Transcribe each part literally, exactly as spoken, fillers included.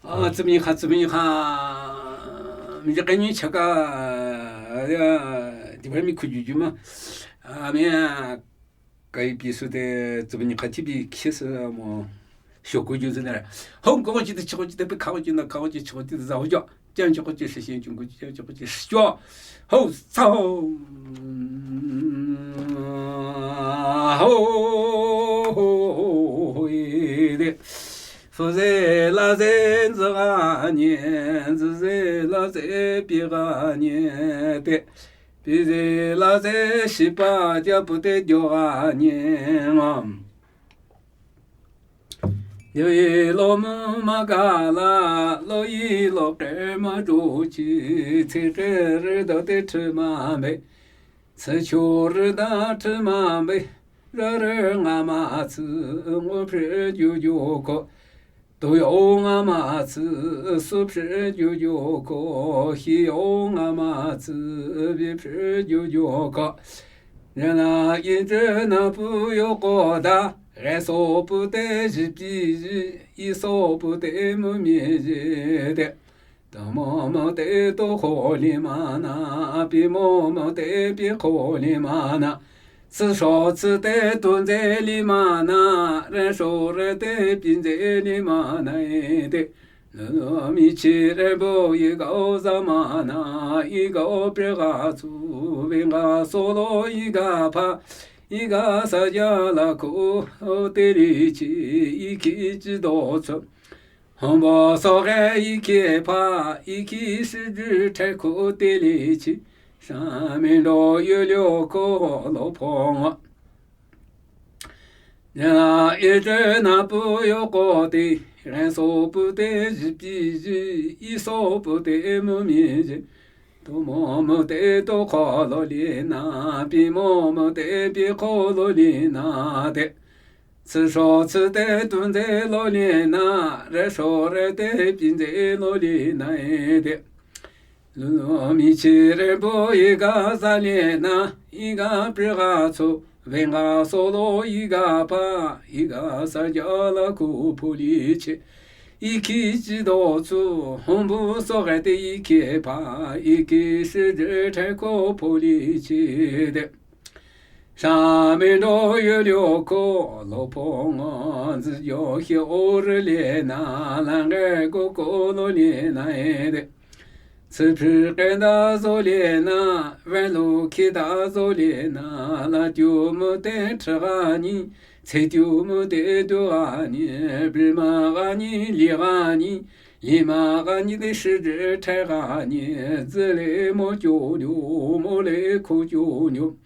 ཨ་ཙི་མི་ཁ་ཙི་མི་ཁ། མི་ཅི་ཀ་ཉི་ཆ་ཀ་ཡ་དེ་བར་མི་ཁུ་ཇུ་ཇུ་མ། ཨ་མི་ཡ་ཀའི་པི་སུ་དེ་ཙི་མི་ཁ་ཅི་བི་ཁི་སུ་མོ། ཤོ་ཀུ་ཇུ་ཟི་ནར། ཧོ་ཀོ་ཅི་དེ་ཆོ་ཅི་དེ་པི་ཁ་ཅི་ན་ཁ་ཅི་ཆོ་ཅི་དེ་ཟ་ཧོ་ཇོ། ཅན་ཆོ་ཅི་ཧྲི་ཤེན་ཅུང་ཀུ་ཅན་ཆོ་ཅི་ཧྲི་ཅོ། ཧོ་ས་ཧོ། ཧོ་ཧོ་ཧོ་ཧོ་ཧོ་ཧེ་དེ། ཧྥུ་ཟེ་ལ་ཟེ་ཛི་ག་ཉེ། ཛི་ཟེ་ལ་ཟེ་པི་ག་ཉེ་དེ། པི་ཟེ་ལ་ཟེ་ཤི་པ་ཇ་པུ་དེ་ཇོ་ག་ཉེ་ང་། ཡི་ལོ་མུ་མ་ག་ལ། ལོ་ཡི་ལོ་ཀེ་མ་ཇོ་ཅི། ཚེ་ཀེ་རི་དོ་དེ་ཁྲི་མ་བེ། ཚེ་ཆོ་རི་ད་ཁྲི་མ་བེ། ར་རི་ང་མ་ཚི། ངོ་ཕི་ཇོ་ཇོ་ཁོ། དོ་ཡོ་ང་མ་ཚི། སུ་ཕི་ཇོ་ཇོ་ཁོ། ཤི་ཡོ་ང་མ་ཚི། བི་ཕི་ཇོ་ཇོ་ཁོ། ཉ་ན་ཡིན་ཅི་ན་པུ་ཡོ་ཀོ་ད། རེ་སོ་པུ་ཏེ་ཞི་པི་ཞི། ཡི་སོ་པུ་ཏེ་མུ་མི་ཞི་དེ། དོ་མོ་མོ་ཏེ་དོ་ཁོ་ལི་མ་ན། པི་མོ་མོ་ཏེ་པི་ཁོ་ལི་མ་ན། ཚི་ཧྲོ་ཚི་ཏེ་ཏུ་ཛེ་ལི་མ་ན། རེ་ཧྲོ་རེ་ཏེ་པི་ཛེ་ལི་མ་ན་ཨེ་དེ། ལུ་ལུ་མི་ཆི་རེ་བོ་ཡི་གའོ་ཟ་མ་ན། ཡི་གའོ་པྲེ་ག་ཚུ། བེ་ག་སོ་ལོ་ཡི་ག་ཕ། ཡི་ག་ས་ཡ་ལ་ཁུ་ཏེ་ལི་ཆི། ཡི་ཁི་ཅི་དོ་ཚུ། ཧོང་བོ་སོ་གེ་ཡི་ཁི་ཕ། ཡི་ཁི་ཧྲི་ཇུ་ཁྲེ་ཁུ་ཏེ་ལི་ཆི། ཧྲ་མི་འགྲོ་ཡུ་ལིའོ་ཁོ་ལོ་ཕོ་ངོ། ཡ་ཡི་ཏེ་ན་པུ་ཡོ་ཀོ་ཏེ། རེ་སོ་པུ་ཏེ་ཞི་པི་ཞི། ཡི་སོ་པུ་ཏེ་མུ་མི་ཞི། དོ་མོ་མོ་ཏེ་དོ་ཁོ་ལོ་ལི་ན། པི་མོ་མོ་ཏེ་པི་ཁོ་ལོ་ལི་ན་དེ། ཚི་ཧྲོ་ཚི་ཏེ་ཏུ་ཛེ་ལོ་ལི་ན། རེ་ཧྲོ་རེ་ཏེ་པི་ཛེ་ལོ་ལི་ན་ཨེ་དེ། ལུ་ལུ་མི་ཆི་རེ་བོ་ཡི་ག་ཟ་ལི་ན། ཡི་ག་པྲེ་ག་ཚུ། བེ་ག་སོ་ལོ་ཡི་ག་ཕ། ཡི་ག་ས་ཡ་ལ་ཁུ་ཕུ་ལི་ཆི། ཡི་ཁི་ཅི་དོ་ཚུ། ཧོང་བུ་སོ་གེ་ཏེ་ཡི་ཁི་ཕ། ཡི་ཁི་ཧྲི་ཇུ་ཁྲེ་ཁོ་ཕུ་ལི་ཆི་དེ། ཧྲ་མི་འགྲོ་ཡུ་ལིའོ་ཁོ་ལོ་ཕོ་ངོ། ཛི་ཡོ་ཤི་ཨོ་རི་ལི་ན། ལ་གེ་ཀོ་ཀོ་ལོ་ལི་ན་ཨེ་དེ། ཚི་ཕི་ཀེ་ད་ཛོ་ལི་ན། བན་ལུ་ཁི་ད་ཛོ་ལི་ན། ལ་ཏུ་མུ་ཏེ་ཁྲི་ག་ཉི། ཚེ་ཏུ་མུ་ཏེ་ཏུ་ག་ཉི། བི་མ་ག་ཉི་ལི་ག་ཉི། ལི་མ་ག་ཉི་ཏེ་ཧྲི་ཇུ་ཁྲེ་ག་ཉི། ཛི་ལེ་མོ་ཅོ་ཉོ། མོ་ལེ་ཁོ་ཅོ་ཉོ།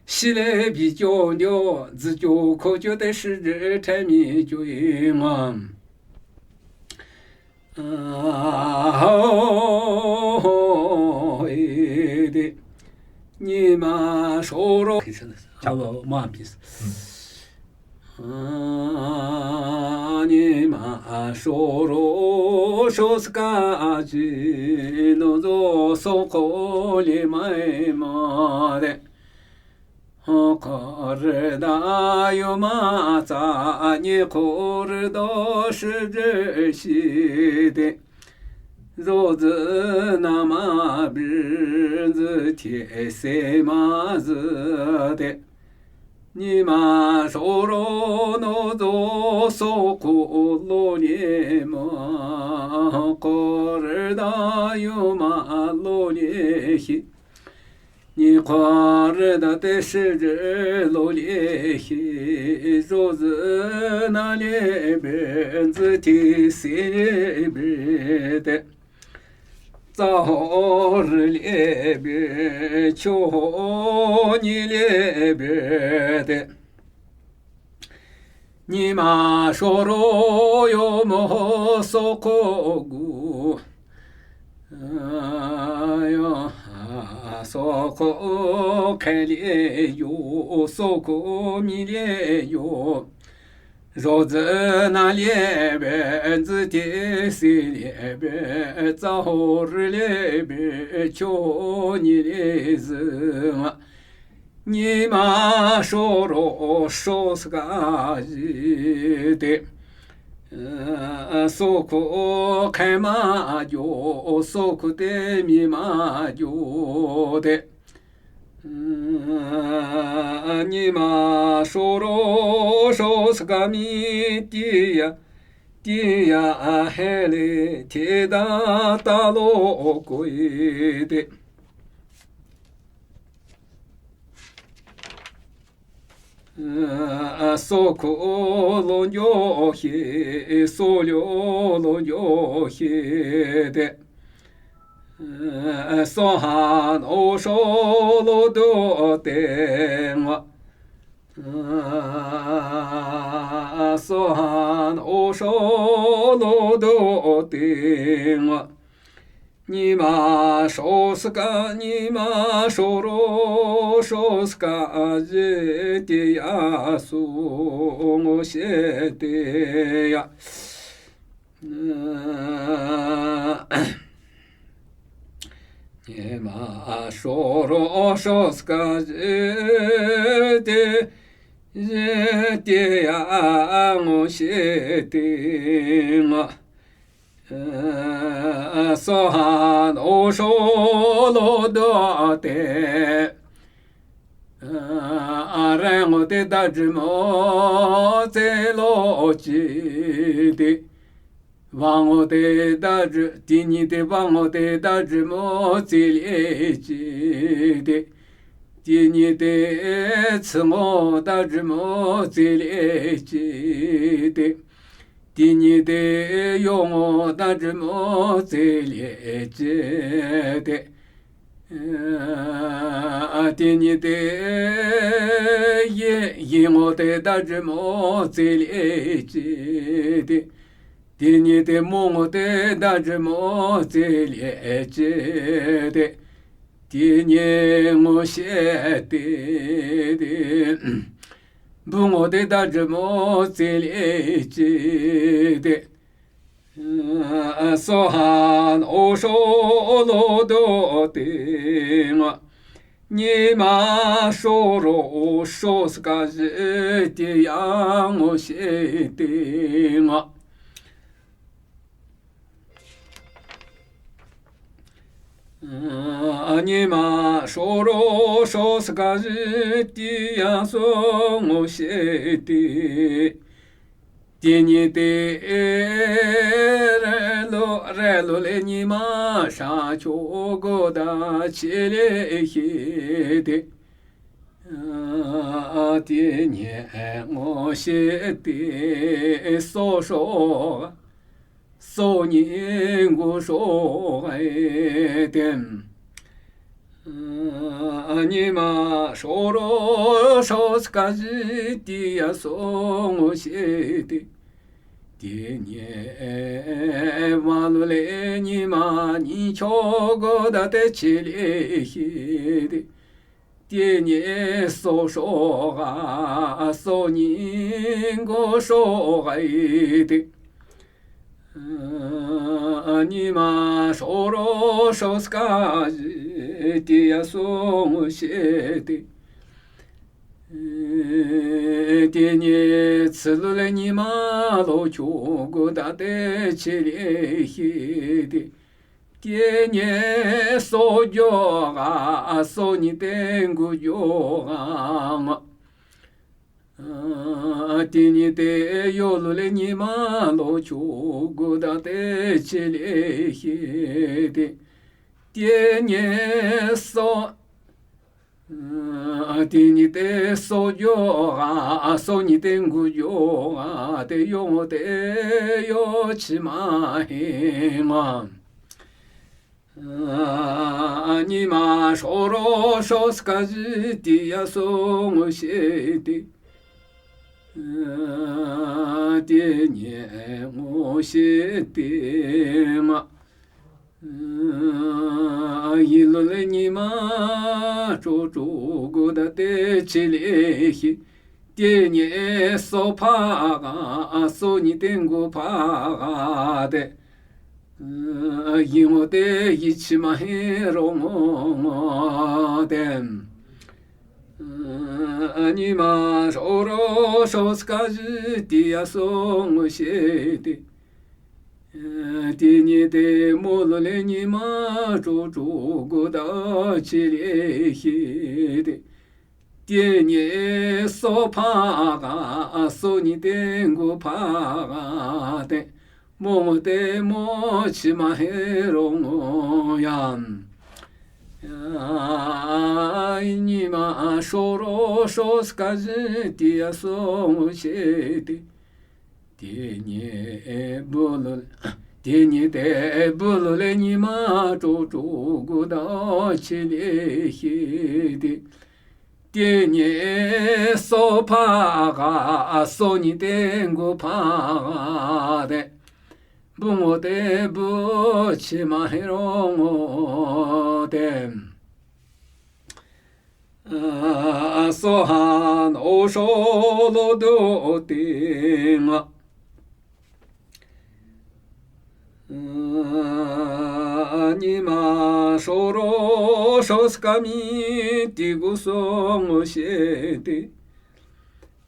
ཤི་ལེ་བི་ཅོ་ཉོ། ཛི་ཅོ་ཁོ་ཅོ་ཏེ་ཧྲི་ཇུ་ཁྲེ་མི་ཅོ་ཨིན་ངམ། ཨ་ཧོ་ཧོ་ཨེ་དེ། ཉི་མ་ཧྲོ་རོ། ཨ་ཉི་མ་ཧྲོ་རོ་ཧྲོ་སི་ཀ་ཅི། ནོ་ཛོ་སོ་ཁོ་ལི་མ་ཨེ་མ་དེ། ཧོ་ཁོ་རི་ད་ཡོ་མ་ཙ། ཉི་ཁོ་རི་དོ་ཧྲི་ཇི་ཤི་དེ། ཟོ་ཛི་ན་མ་བི་ཛི་ཐེ་སེ་མ་ཟི་དེ། ཉི་མ་ཧྲོ་རོ་ནོ་ཛོ་སོ་ཁོ་ལོ་ལེ་མ། ཧོ་ཁོ་རི་ད་ཡོ་མ་ལོ་ལེ་ཤི། ཉི་ཁོ་རི་ད་ཏེ་ཧྲི་ཇི་ལོ་ལེ་ཤི། ཟོ་ཛི་ན་ལེ་བེ་ཛི་ཐི་སི་ལེ་བེ་ཏེ། ཙ་ཧོ་རི་ལེ་བེ་ཆོ་ཧོ་ཉི་ལེ་བེ་ཏེ། ཉི་མ་ཧྲོ་རོ་ཡོ་མོ་ཧོ་སོ་ཁོ་གུ། ཡོ་སོ་ཁོ་ཁེ་ལེ་ཡོ། སོ་ཁོ་མི་ལེ་ཡོ། ཟོ་ཛི་ན་ལེ་བེ་ཛི་ཐི་སི་ལེ་བེ། ཙ་ཧོ་རི་ལེ་བེ་ཆོ་ཉི་ལེ་ཟི་ང་། ཉི་མ་ཧྲོ་རོ་ཧྲོ་སི་ཀ་ཞི་དེ། Sokhü khema jo, sokhü te mi ma jo te. Nyima shoro sho ska mi tiya, tiya hele theda talo koi te. Sokhü lo njo he, solyo lo njo he te. Sohan osho lo do te ngwa. Sohan osho lo do te ngwa. Nyima sho ska, nyima shoro sho ska, je te ya su ngo she te ya. Nyima shoro sho ska, je te, je te ya ngo she te ngwa. Sohan osho lo do te. Re ngo te da jimo tse lo chi te. Wa ngo te da ji, ti nyi te wa ngo te da jimo tse le chi te. Ti nyi te tsi ngo da jimo tse le chi te. Ti nyi te yo ngo da jimo tse le chi te. Ti nyi te yi, yi ngo te da jimo tse le chi te. Ti nyi te mo ngo te da jimo tse le chi te. Ti nyi ngo she te te. Bu ngo te da jimo tse le chi te. Sohan osho lo do te ngwa. Nyima shoro sho ska, je te ya ngo she te ngwa. Nyima shoro sho ska, je te ya su ngo she te. Ti nyi te re lo, re lo le nyima sha cho gu da chi le hi te. Ti nyi ngo she te so sho, so nyi gu sho te. Nyima shoro sho ska, je te ya su ngo she te. Ti nyi wa lo le nyima nyi cho gu da te chi le hi te. Ti nyi so sho ga, so nyi gu sho ga i te. Nyima shoro sho ska, je te ya su ngo she te. Ti nyi tsi lo le nyima lo cho gu da te chi le hi te. Ti nyi so jo ga, so nyi te gu jo ga ngwa. Ti nyi te yo lo le nyima lo cho gu da te chi le hi te. Ti nyi so, ti nyi te so jo ga, so nyi te gu jo ga te yo ngo te yo chi ma hi ngwa. Nyima shoro sho ska, je te ya su ngo she te. Ti nyi ngo she te ma. Yi lo le nyima cho cho gu da te chi le hi. Ti nyi so pha ga, so nyi te gu pha ga te. Yi ngo te yi chi ma hi ro ngo ngo te. Nyima shoro shoskajü tia song shete. Tinyi te molu le nyima chocho goda chile hete. Tinyi so phaga, so nyi te ngu phaga te. Mo te mo chi ma he rong ya. Nyima shoro shoskajü tia song shete. Tinyi bulu, tinyi te bulu le nyima chocho goda chile hete. Tinyi so phaga, so nyi te ngu phaga te. Bungo te bu chi ma he rong te. So han o sho lo do te nga. Nyima shoro shoskami ti gu song shete.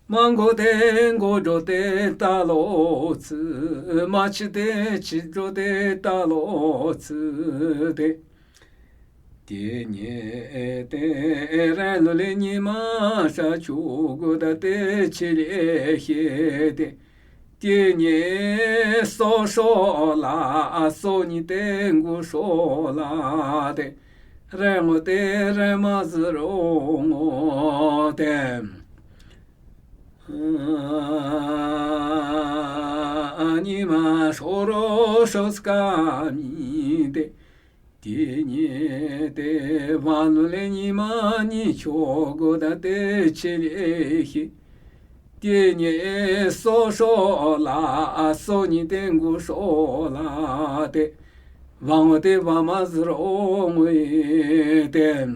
Mango te ngo jo te ta lo tsu, ma chi te chi jo te ta lo tsu te. Tinyi te re lo le nyima sha chu goda te chile hete. Tinyi so shola, so nyi te ngu shola te. Re ngo te re ma zi rong te. Nyima shoro shoskami te. Tinyi te vanu le nyima nyi cho goda te chile hi. Tinyi so shola, so nyi te ngu shola te. Vang te va ma zi rong te.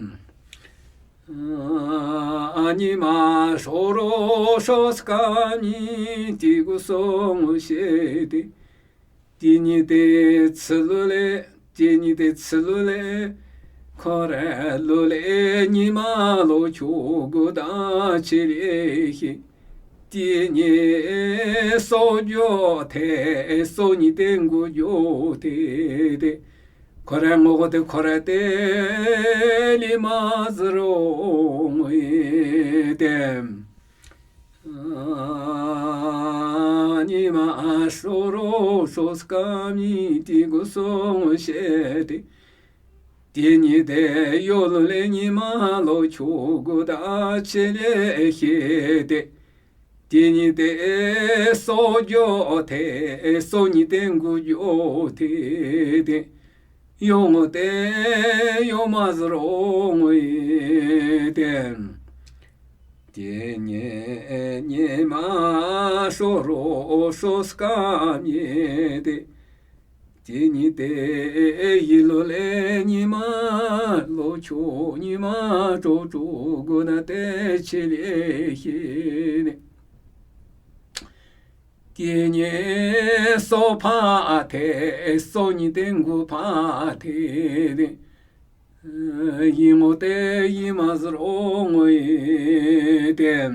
Nyima shoro shoskami ti gu song shete. Tinyi te tsu lu le, tinyi te tsu lu le, kore lu le nyima lo cho goda chile hi. Tinyi so jo te, so nyi te ngu jo te te. Kore ngo te kore te li ma zi rong te. Nyima shoro shoskami ti gu song shete. Tinyi te yo lu le nyima lo cho goda chile hete. Tinyi te so jo te, so nyi te ngu jo te te. Yo ngo te yo ma zi rong te. Tinyi nyima shoro shoskami te. Tinyi te yi lo le nyima lo cho nyima cho cho goda te chile hi ne. Tinyi so pha te, so nyi te ngu pha te te. Yi ngo te yi ma zi rong te.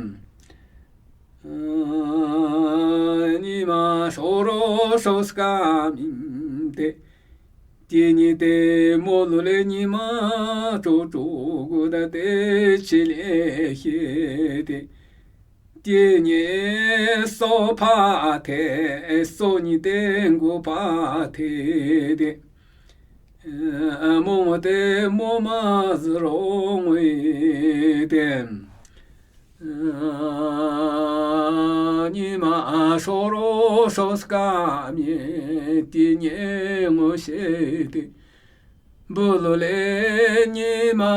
Nyima shoro shoskami te. Tinyi te molu le nyima cho cho goda te chile hi te. Tinyi so pha te, so nyi te ngu pha te te. Mo te mo ma zi rong te. Nyima shoro shoskami tinyi ngo shete. Bulu le nyima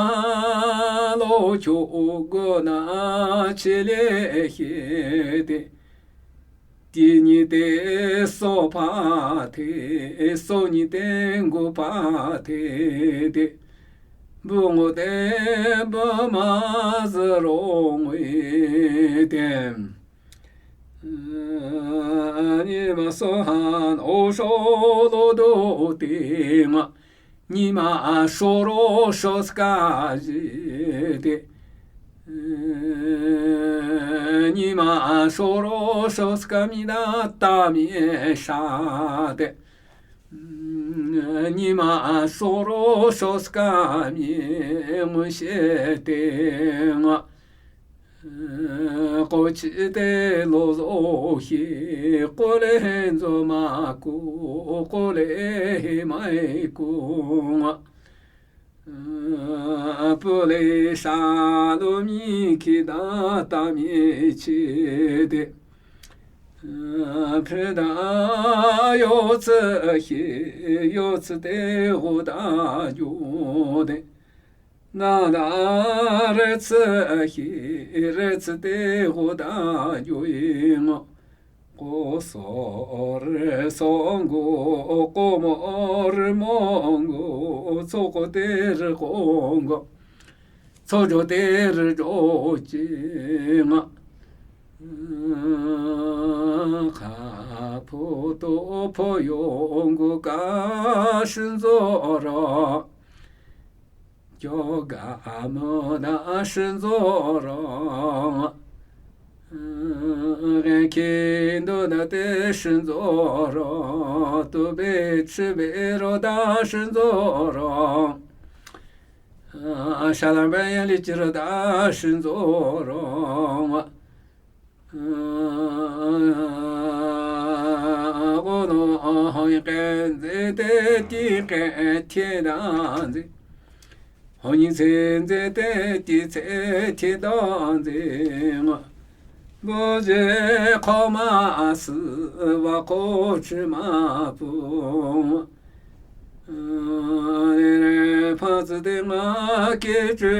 lo cho gona chile hete. Tinyi te so pha te, so nyi te ngu pha te te. Bu ngo te bu ma zi rong te. Nyima so han o sho lo do te nga. Nyima shoro shoska ji te. Nyi ma soro so ska mi da ta mi sha de. Nyi ma soro so ska mi ngu she de nga. Ko chi de lo zo hi ko le nzo ma ku, ko le hi mai ku nga. Pule sha lo mi ki da ta mi chi de. Phe da yo tse hi, yo tse de ho da yo de. Na da re tse hi, re tse de ho da yo i ngo. Ko so re so ngo, ko mo re mo ngo, tso ko de re ko ngo, tso jo de re jo chi nga. Kha pho to pho yo ngo ka shin zo ra. Kyo ga mo da shin zo rong. Ren ki ndo da te shin zo rong. Tu be chi be ro da shin zo rong. Sha lam be yan li chi ro da shin zo rong. Gong dong hong yi k'e nzi te ti k'e tie dan nzi. Hong yi tse nzi te ti tse tie dan nzi. Bu ze k'o ma si wa k'o chi ma pu. Pha tsi te ma ke che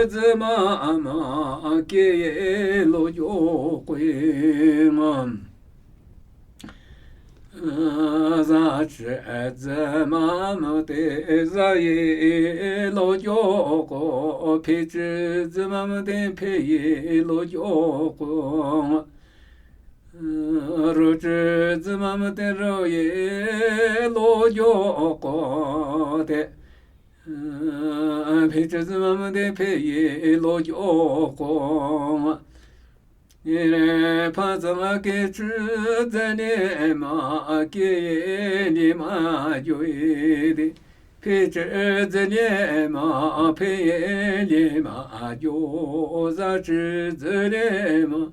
zi ma ma ke ye lo yo kwe ma. Za che zi ma ma te za ye lo yo ko, phe che zi ma ma te phe ye lo yo ko. Ro che zi ma ma te ro ye lo yo ko te. Phe che zi ma ma te phe ye lo yo ko. Ye re pha za ma ke che zi ne ma ke ye ni ma yo ye de. Phe che zi ne ma phe ye ni ma yo, za che zi ne ma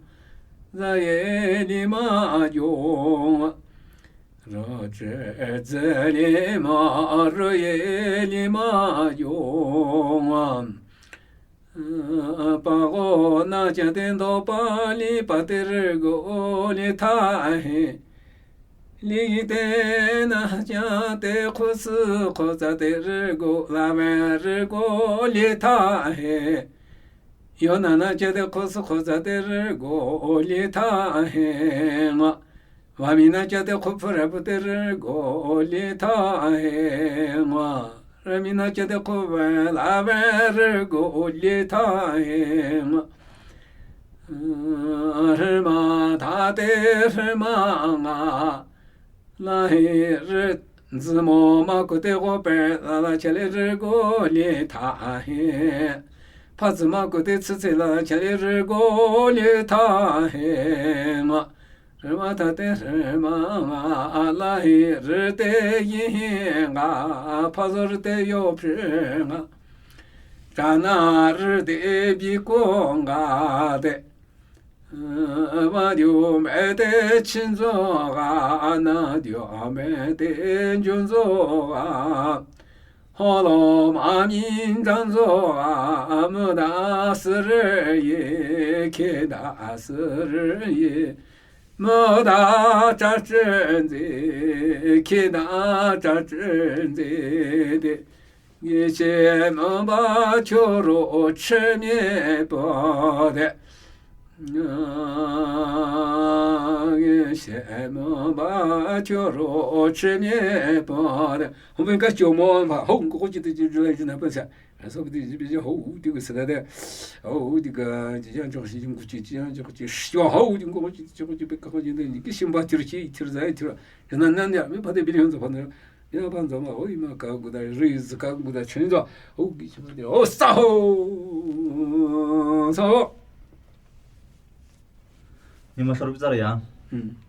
za ye ni ma yo. Ro che zi ne ma ro ye ni ma yo. Pa go na cha te ndo pa li pa te re go li tha he. Li te na cha te khu si khu za te re go la ve re go li tha he. Yo na na cha te khu si khu za te re go li tha he nga. Wa mi na cha te khu phu re pu te re go li tha he nga. Re mi na cha te khu ve la ve re go li tha he nga. Re ma tha te re ma nga. La he re zi mo ma ku te go pe la la cha le re go li tha he. Pha zi ma ku te tsi tsi la la cha le re go li tha he nga. Re ma tha te re ma nga la he re te yi he nga, pha zo re te yo phe nga. Cha na re te bi ko nga te. Wa dio me te chin zo ga, na dio me te jun zo ga. Ho lo ma min zang zo ga, mu da si re ye, ke da si re ye. Mu da cha chen zi, ki da cha chen zi de. Ngi che mu ba cho ro che mie pa de. Ngi che mu ba cho ro che mie pa de. Hong bin ka cho mo ba hong ko chi de ji lai ji na pa sa. Aso bi de ji bi ji ho u de ko sa de. Ho u de ka ji yang cho shi jing ku chi ji yang cho chi shi ho u de ko chi cho chi pe ka ko ji de ni ki sim ba tir chi tir za tir. Yana nan ya mi pa de bi liang za pa na. Ya pa za ma ho i ma ka gu da ri zi ka gu da chen za. Ho ki chi ma de. Ho sa ho. Sa ho. Hima sharupi tsarü ya. Hmm.